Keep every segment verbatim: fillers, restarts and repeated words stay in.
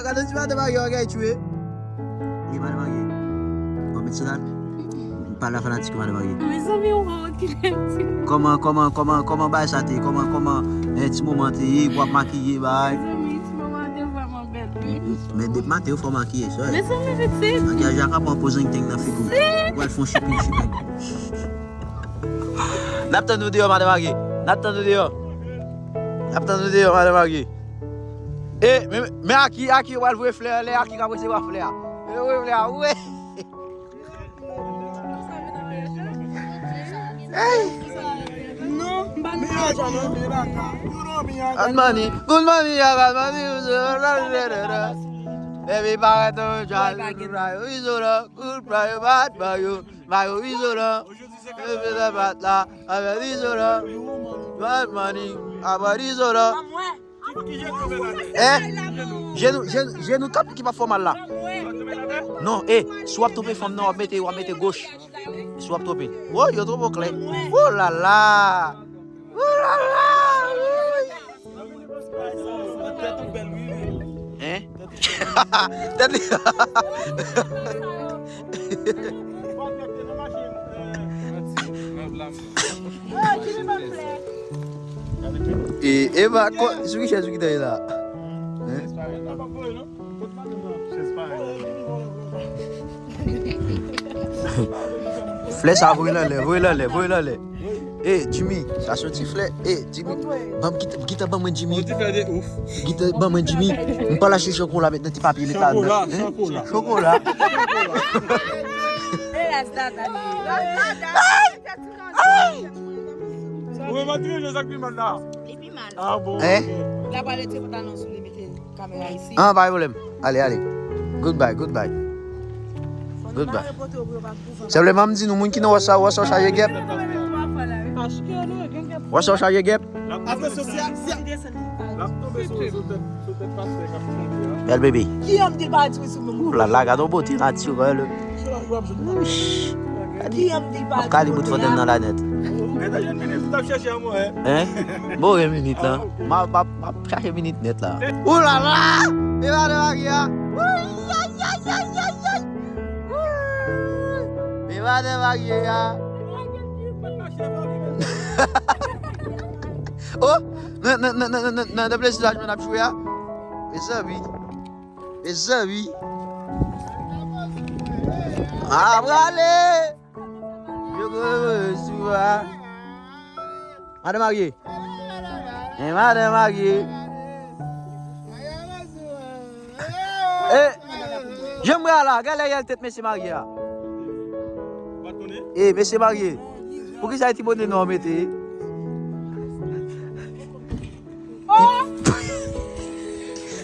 Gade ti madan Marie, bagay tchwe. Wi, madan Marie. Bon, met sou la. M pale a fanatik madan Marie. Mezanmi, ou pa wè ki lè m di. Kòman, kòman, kòman, kòman bagay sa te ye? Kòman, kòman, eh, ti moman te ye? W ap makiye, bagay. Mezanmi, ti moman te vrèman bèl, wi. Men depi maten, ou fò makiye, sè. Mezanmi, pitit. Makiyaj la ka pran poz anything nan figi w. Si. Ou pral fè yon shipping, shipping. N ap tann nou deyò, madan Marie. N ap tann nou deyò. N ap tann nou deyò, madan Marie. E, men, men Aki, Aki, w al voye flè, lè Aki ka resevwa flè a. E, voye flè a, wi. Hey! Non, m pa nan. Bad money, good money, yeah, bad money. Baby, parèt, oh, try, try, we so long, good, try, bad, bad, you. Mayo Izolan. Yo fè sa bat la. Avè Izolan. Bad money. Avè Izolan. Eh? Jenou, jenou, jenou kap ki pa fò mal la. Non, eh, si w ap twonpe fanm nan, w ap mete, w ap mete goch. Si w ap twonpe. Oh, yo twonpe w klè. Oh la la. Oh la la. Hein? Tèt li. E, e ba, ko, sou ki chèz ou ki tande la? Hein? Flè sa voye l anlè, voye l anlè, voye l anlè. E, Jimmy, sa se yon ti flè. E, Jimmy, ban m kite, kite ban mwen Jimmy. Yon ti flè de ouf. Kite ban mwen Jimmy. M pa lache chokola met nan ti papye li ta. Chokola, chokola. Chokola. Elas dada. Ou rematire Jezak pi mal la. Li pi mal. Ah bon. Hein? La pale ti pantalon sou li mete kamera isi. Ah, pa gen pwoblèm. Ale, ale. Goodbye, goodbye. Goodbye. Senpleman m di nou moun ki nan wòch sa, wòch sa chaje gèp. Wòch sa chaje gèp. Atansyon, si a, si a. L ap tonbe sou, sou tèt, sou tèt pastè k ap chante a. Bèl bebe. Ki anm di pa di sou moun? Ou la la, gade yon bote natirèl. Ki anm di pa di sou moun? M ap kale bout fòtèn nan la nèt. Ou gentan jwenn minit ou t ap chèche an mwen, hein? Hein? Bon, gen minit lan. M ap, m ap, m ap chache minit nèt la. Ou la la! E madan marye a. Wouyy, ay, ay, ay, ay, ay. Wouyy. E madan marye a. Oh, nan, nan, nan plezi la jwenn ap jwe a. Mezanmi. Mezanmi. A, prale. Yo, yo, yo, yo, sou a. Madan marye. En madan marye. E, jan m wè a la, gade lè yèl tèt mesye marye a. E, mesye marye. Poukisa e ti bone nwa w mete?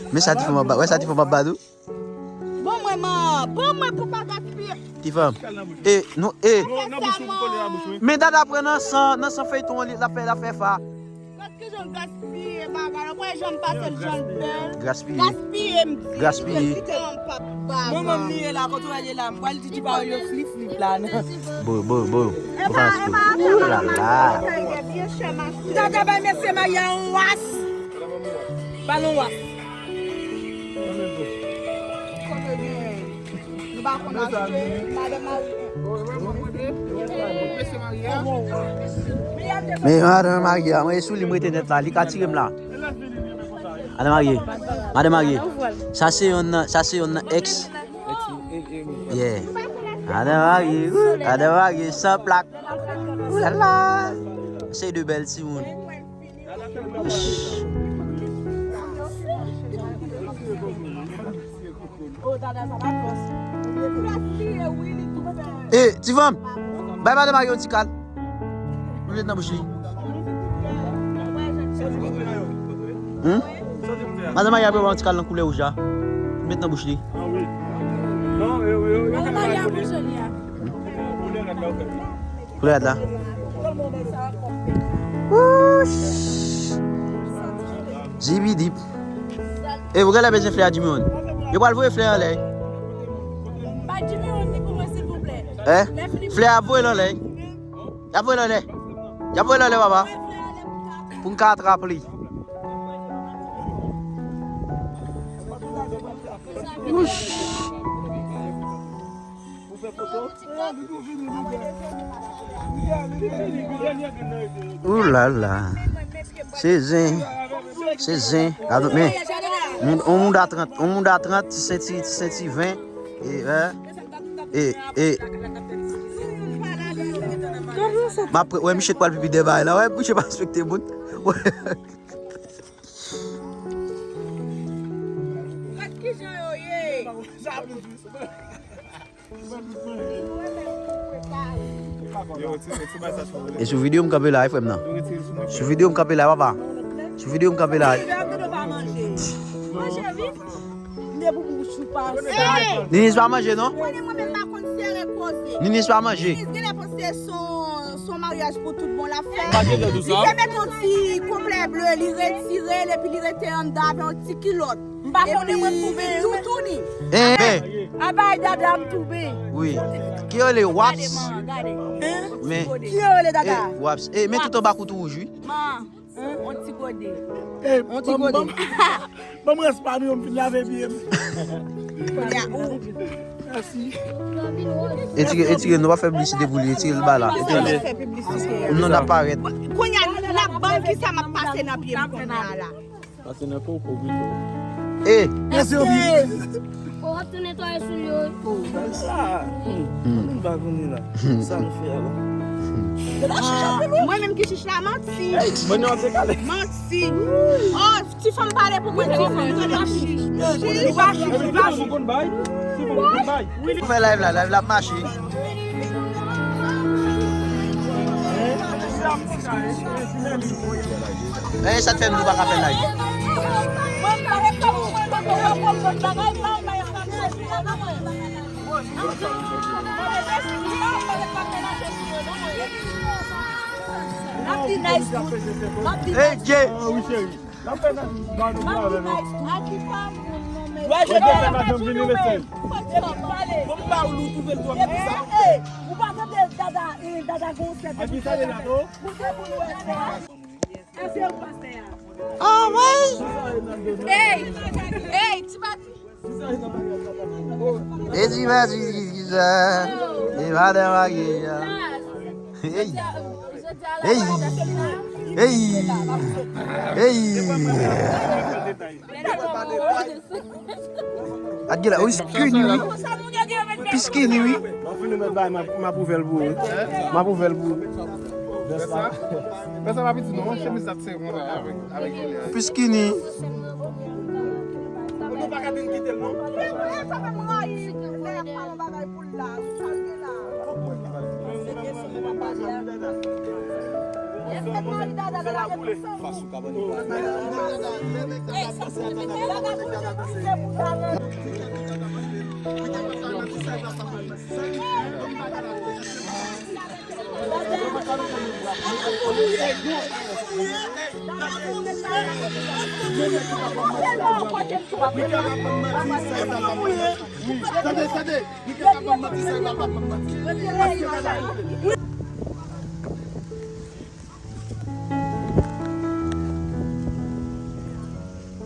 Men sa ti fanm ap ba, wè sa ti fanm ap ba nou? Bon mwen man, bon mwen pou pa gaspiye. Ti fanm. E, nou, e. Men dada pran nan san, nan san feyton an, li, l ap fè, l ap fè fa. Gad kijan l gaspiye bagay la, w wè jan m pase l jan l bèl. Gaspiye. Gaspiye, m di. Gaspiye. Kite yon pap baba. Mwen menm li ye la, kote w ye la, m pral di ti pawòl yo flip flip la, non. Bo, bo, bo. Ou pa nan sipòt. Ou la la. Tata bay mesye marye a yon was. Ba l yon was. Men madan marye a, mwen sou li m rete nèt la, li ka tire m la. Madan marye, madan marye, sa se yonn nan, sa se yonn nan ex. Yeah. Madan marye, madan marye, san plak. Ou la la. Se de bèl timoun. E, ti fanm, bay madan marye yon ti kal. Nou met nan bouch li. Hmm? Madan marye ap ba w yon ti kal nan koulè wouj la. Nou met nan bouch li. Madan marye ap bouje li a. Koulè rèd la. Wouch! Zibidip. E, ou genlè bezwen flè a Jimmy One. Yo pral voye flè anlè. Ba Jimmy One li pou mwen, silvouplè. Hein? Flè a voye l anlè. Y ap voye l anlè. Y ap voye l anlè, papa. Pou n ka atrap li. Wouch! Ou la la. Se zen. Se zen. Gade, men. Moun, on moun a trant, on moun a trant, ti senti, ti senti ven. E, e, e. M ap wè misye k pral pipi dèyè bagay la. Wè, misye pa respekte moun. Gad kijan yo ye. E sou videyo m kanpe la, wi, frè m nan. Sou videyo m kanpe la, papa. Sou videyo m kanpe la. Manje, wi. Nini pa manje, non? Konnen mwen menm pa konn sere koze. Nini pa manje. Nini genlè panse son, son maryaj pou tout bon l ap fè. Li te met yon ti konplè ble, li retire l, epi li rete anndan avè yon ti kilòt. M pa konnen mwen m touben. Toutouni. Eh, eh. A bay dada m touben. Wi. Ki rele waps? Men. Ki rele dada? Eh, waps. Eh, men tout anba koutou wouj, wi. Man, on ti gode. Eh, on ti gode. Ban m rès pa nou yo, m fin lave pye m. Kounye a ou. Mèsi. Etire, etire, nou pa fè piblisite pou li, etire l ba la. Etire l. Non, l ap parèt. Kounye a, n ap ban m kisa m ap pase nan pye m kounye a la. Pase nan koko pito. E, èske w ap tou netwaye soulye w? Sa, moun pa konnen la. Sa nou fè a la. Mwen menm ki chich la, manti. Mwen nan te kale. Manti. Oh, ti fanm pale pou mwen, ti fanm. Ou pa chich, ou pa chich. Ou fè live la, live la ap mache. E sa k fè nou pa ka fè live. Hey, Jay. N ap fè nan, ba nou pale non. Wè, jete fè madanm vini mesye. Bon, m ba ou lou touve l twò mèt sa. Ou pa tande dada, eh, dada gon sèt. Ak ki sa de la tou? Ou se pou nou wè sa. Ase ou pastè a. Ah, ouais. Hey, hey, ti bat. E di mèsi ki sa. E pa de magi a. Hey. Hey. Hey. Hey. Adye la, wi, skinny, wi. Pi skinny, wi. Mwen fini met bay, m ap, m ap ouvè l pou ou. M ap ouvè l pou ou. Fè sa. Fè sa pa piti non, chemiz la t sere konsa avèk, avèk jilè a. Pi skinny. Ou pa ka vin kite l non. Sa fè m rayi lè y ap pale yon bagay pou l la, sa l gen la. Fè mari dada la lage tout sa.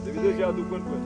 Depi deja nou konn fè.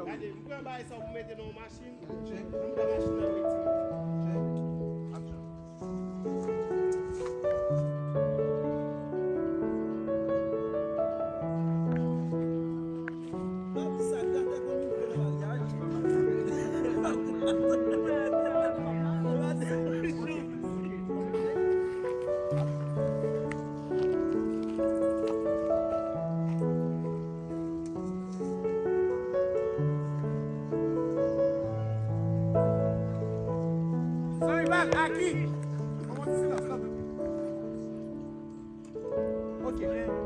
Gade, m pran bagay sa pou mete nan yon machin. Check. M pran machin nan retire. Check. Action. Sanrival, Aki. Ok,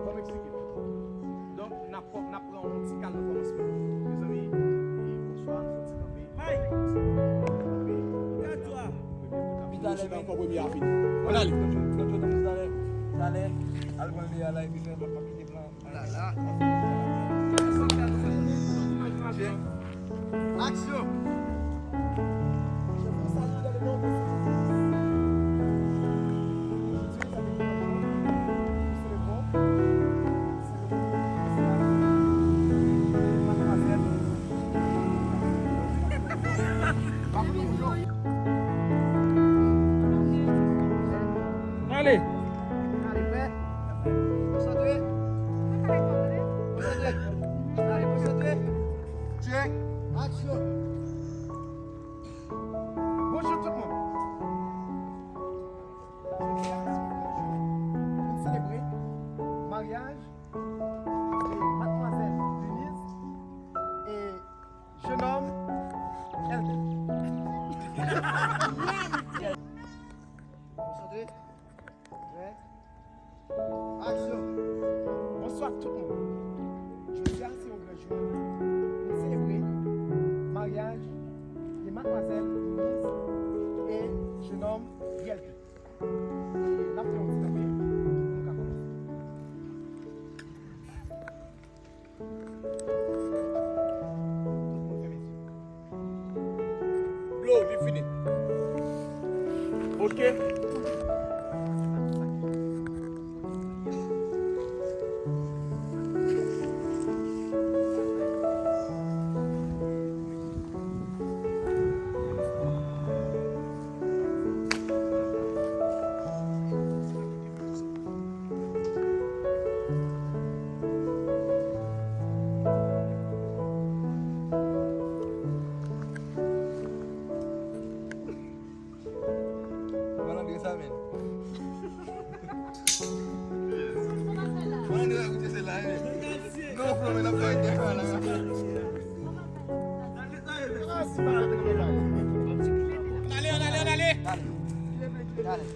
ban m eksplike. Donk, n ap, n ap pran yon ti kal nan kòmansman. Mezanmi, e, bonswa, nou fè yon ti kanpe. Mike! Gad yo a! Talè, men, talè, talè, al pran li a la, epi fè, pa kite plan. Aksyon! Ale! Ale, prè? Konsantre. Konsantre. Ale, konsantre. Check. Aksyon. Bonjou tout moun. Aksyon! Bonswa tout moun. Jodi a se yon gran jou pou n selebre maryaj de madmwazèl Denise e jenòm Riel. N ap fè yon ti kanpe pou nou ka kòmanse. Tout moun fèmen zye. Blo, li fini. Ok. Malandren sa, menn. Malandren sa, koute se la, menn. Non, non, men n ap fè yon dèfa la. Ann ale, ann ale, ann ale. Ann ale.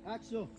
Aksyon.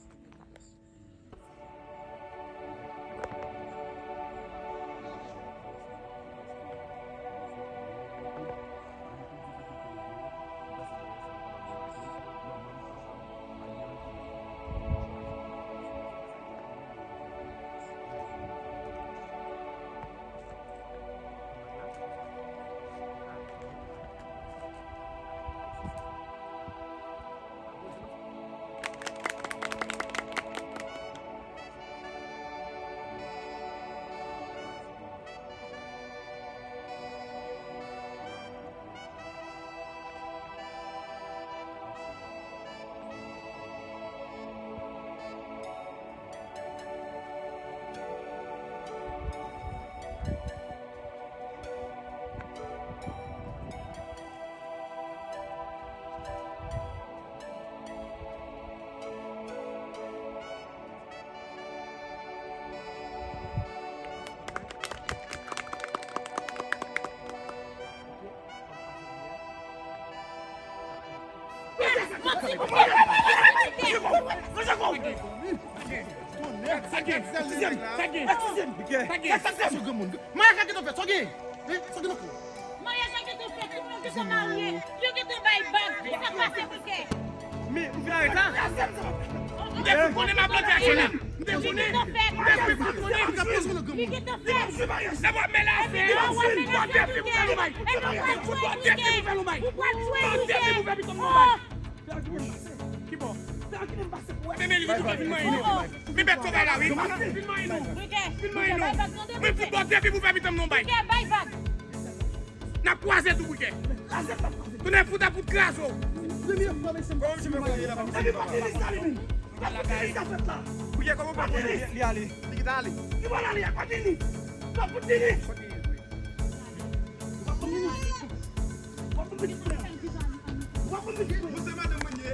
Maryaj la gentan fèt, sa w gen? Hein? Sa w gen nan kò w? Maryaj la gentan fèt, tout moun gentan marye, yo gentan bay bag, ki sa k pase, Bouke? Men, ou vin arete la? M te fout konnen m ap plante aksyon la. M te konnen. M te fout konnen. Li gentan fèt. Li gentan fèt. Sa w ap menace a? Bò depi pou fè l yon bay. Bò depi pou fè l yon bay. Bò depi pou fè pitit mwen yon bay. Ki bò? Men, men, li vin manyen nou. Men bèt sovay la, wi. Vin manyen nou. Vin manyen nou. Men fout bò depi pou fè pitit mwen yon bay. N ap kwaze tou, Bouke. Tounen fout a fout kraze w. Premye fwa mesye m ap fè li sa li menm. Ap fè li sa fèt la. Bouke, kòman w pa konnen li ale? Li gentan ale. Li pral ale, a pa vini. Sa pou vini. Ou pa konn vini. Ou pa konn vini. Ou pa konn vini. Ou se madanm mwen ye.